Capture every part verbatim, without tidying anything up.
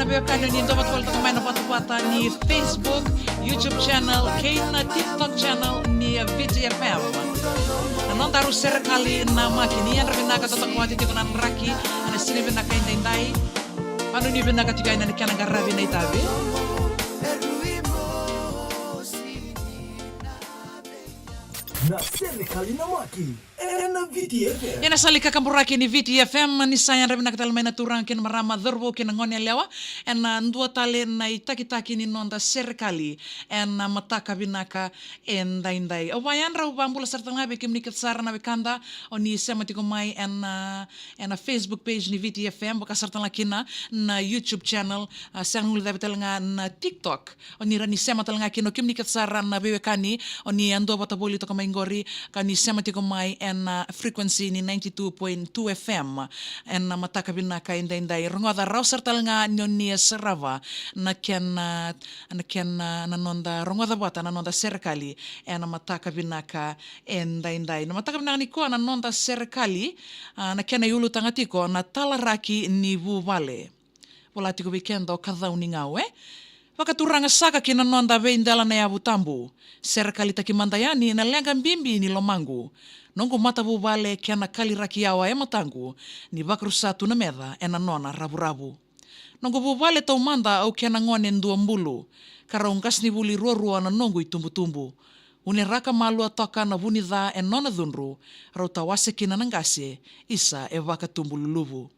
Veiwekani, ni dou vata volitaka mai na vatavata ni Facebook, YouTube channel kei na TikTok channel ni Viti F M. Na nodaru Serekali Namaki, ni yadra vinaka, totoka wati tiko na draki ena siga vinaka edaidai. Vanuinui vinaka tiko yani ena kena qaravi na itavi. Na Serekali Namaki ena Viti F M. Ena sala ni kakaburaki ni Viti F M, ni sa yadra vinaka tale mai na turaga kei na marama, cauravou kei na gone yalewa, ena dua tale na itakitaki ni noda Serekali ena mataka vinaka edaidai. Au vayadra, au vabula sara tale ga vei kemuni kece sara na wekada o ni sema tiko mai ena, ena Facebook page ni Viti F M, vaka sara tale ga kina na YouTube channel, a, sega ni guilecavi tale ga na TikTok. O ni rawa ni sema tale ga kina, o kemuni kece sara na veiwekani o ni a dua vata voli toka mai qori, ka ni sema tiko mai ena, a, frequency ni ninety-two point two F M ena mataka vinaka edaidai. Rogoca rawa sara tale ga ni o ni a sarava na kena, na kena, na noda rogoca vata na noda Serekali ena mataka vinaka edaidai. Na mataka vinaka nikua na noda Serekali, a, na kena iulutaga tiko na talaraki ni vuvale. Vola tiko vei keda o Kacaunigau, e? Vakaturaga saka ki na noda veidela na yavu tabu. Serekalitaki mada yani na leqa bibi ni lomaqu. Noqu matavuvale kena kaliraki yawa e mataqu, ni vakarusa tu na meca ena nona ravuravu. Noqu vuvale taumada au kena gone dua bulu, ka rau qasenivuli ruarua na noqu itubutubu. Uneraka malua toka na vunica e nona cudru, rau tawase kina na qase, isa e vakatubu luluvu.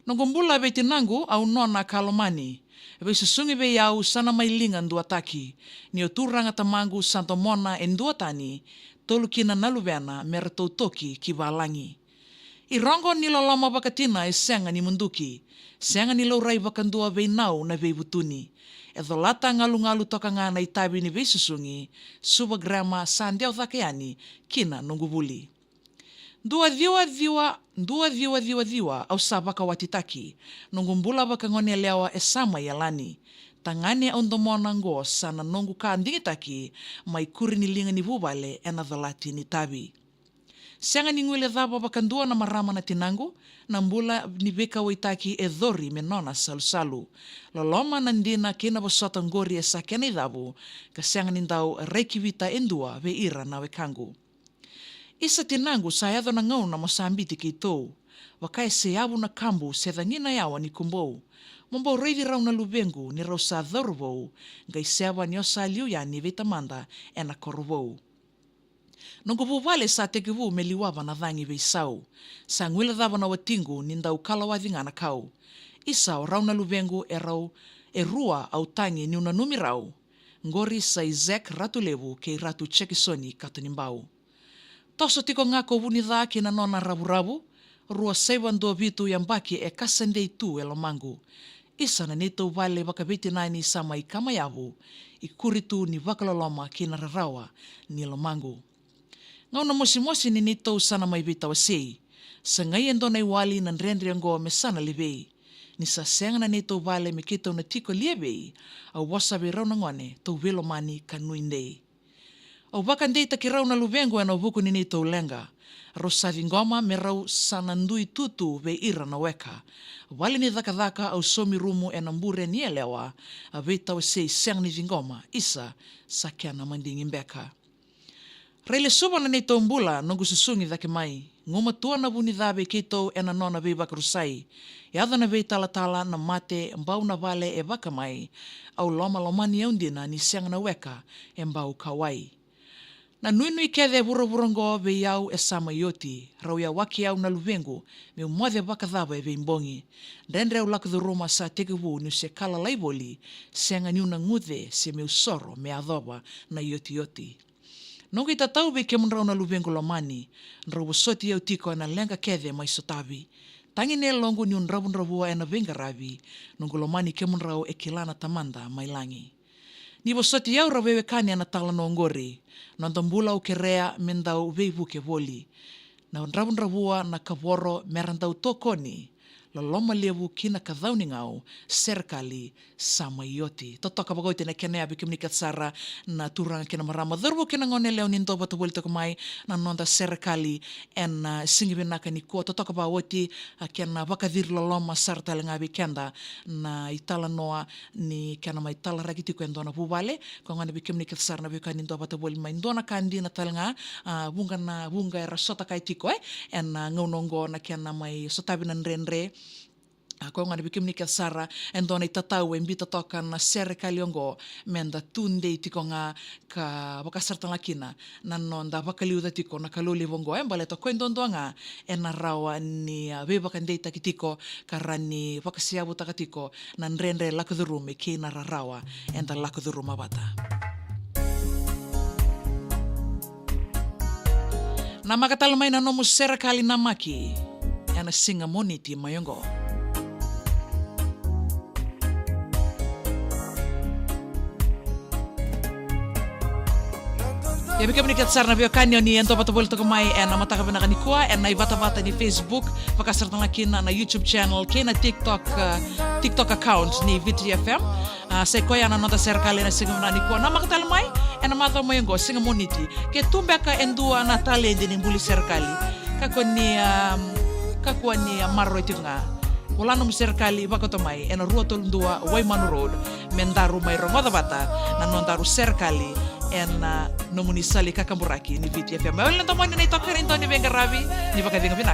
Noqu bula vei tinaqu au nona ka lomani. Veisusugi vei au sa na mai liga duataki. Ni o turaga tamaqu sa domona e dua tani, tolu kina na luvena me ratou toki ki valagi. I roqo ni loloma vakatina e sega ni muduki. Sega ni laurai vakadua vei nau na veivutuni. E colata galugalu toka ga na itavi ni veisusugi, suva grema sa dewa cake yani kina noqu vuli. Dua ciwa ciwa, dua ciwa ciwa ciwa au sa vakawatitaki. Noqu bula vakagoneyalewa e sa mai yalani. Tagane au domona oqo sa na noqu ka digitaki, mai kuri ni liga ni vuvale ena colati ni tavi. Sega ni guilecava vakadua na marama na tinaqu, na bula ni veikauwaitaki e cori me nona salusalu. Loloma na dina kei na vosota oqori e sa kena icavu, ka sega ni dau raikivita e dua vei ira na wekaqu. Isa tinaqu, sa yaco na gauna mo sa biuti keitou. Vaka e seyavu na kabu se cagina yawa ni kubou. Mo bau raici rau na luvequ ni rau sa cauravou, qai seva ni o sa liu yani vei tamada ena koro vou. Noqu vuvale sa tekivu me liwava na cagi veisau. Sa guilecava na watiqu ni dau kalawaci ga na kau. Isa o rau na luvequ e rau, e rua au tagi niu nanumi rau. Qori sa i Zek Ratulevu kei Ratu Jekisoni Katonibau. Toso tiko ga ko Vunica ki na nona ravuravu, rua saiva dua vitu yabaki e kasa dei tu e lomaqu. Isa na neitou vale vakaveitinani sa mai kama yavu, i kuri tu ni vakaloloma ki na rarawa ni lomaqu. Gauna mosimosi ni neitou sa na mai veitawasei. Sa qai e dua na iwali na dredre oqo me sa na levei. Ni sa sega na neitou vale me keitou na tiko liavei, au vosa vei rau na gone, tou veilomani ka nuidei. Au vakadeitaki rau na luvequ ena vuku ni neitou leqa. Rau sa ciqoma me rau sa na dui tutu vei ira na weka. Vale ni cakacaka au saumi rumu ena bure ni yalewa, a veitawasei sega ni ciqoma, isa sa kena madigi beka. Railesuva na neitou bula, noqu susugi cake mai. Gumatua na Vunica vei keitou ena nona veivakarusai. Yaco na veitalatala, na mate, bau na vale e vaka mai. Au lomalomani au dina ni sega na weka e bau kauwai. Na nuinui kece e vuravura oqo vei au e sa mai oti. Rau yawaki au na luvequ, meu moce vakacava e veibogi. Dredre au lako curuma sa tekivu niu se ka lalai voli, sega niu na guce se meu soro me yacova na iotioti. Noqu itatau vei kemudrau na luvequ lomani, drau vosoti au tiko ena leqa kece mai sotavi. Tagi na yaloqu niu dravudravua ena veiqaravi, noqu lomani kemudrau e kila na Tamada mai lagi. Ni vosoti au ra veiwekani ena talanoa oqori, noda bula au kerea me dau veivuke voli. Na dravudravua, na kavoro, mera dau tokoni. loloma levu ki na kacau ni gau, serekali sa mai oti. Totoka vakaoti na kena ya vei kemuni kece sara na turaga kei na marama, cauravou kei na gone yalewa ni dau vata voli toka mai na noda serekali ena, a, siga vinaka nikua. Totoka vakaoti, a, kena vakaciri loloma sara tale ga vei keda na italanoa ni kena mai talaraki tiko e dua na vuvale. Koya gona vei kemuni kece sara na veiwekani dau vata voli mai, dua na ka dina tale ga, a, vuqa na vuqa era sotakaya tiko, e, ena, a, gauna oqo na kena mai sotavi na dredre. A, koya gona vei kemuni kece sara e dua na itatau e biuta toka na serekali oqo, meda tudei tiko ga ka vaka sara tale ga kina na noda vakaliuca tiko na Kalou levu oqo, e, baleta o koya duadua ga ena rawa ni, a, veivakadeitaki tiko ka rawa ni vakaseyavutaka tiko na dredre lako curumi kei na rarawa eda lako curuma vata. Namaka tale mai na nomu serekali namaki ena siga Moniti mai oqo. Ia vei kemuni kece sara na veiwekani o ni e dau vata voli toka mai ena mataka vinaka nikua ena ivatavata ni Facebook, vaka sara tale ga kina na YouTube channel kei na TikTok, a, TikTok account ni Viti F M. A, sa i koya na noda serekali ena siga vinaka nikua. Namaka tale mai ena macawa mai oqo, siga Moniti. Ke tu beka e dua na taledi ni buli serekali, kakua ni, a, kakua ni, a, maroroi tiko ga. Vola nomu serekali, vakauta mai ena rua tolu dua Waimanu Road, me daru mai rogoca vata na nodaru serekali ena, a, nomuni sala ni kakaburaki ni Viti F M. Mai wale na domoni na itokani dau ni veiqaravi, ni vakacegu vinaka.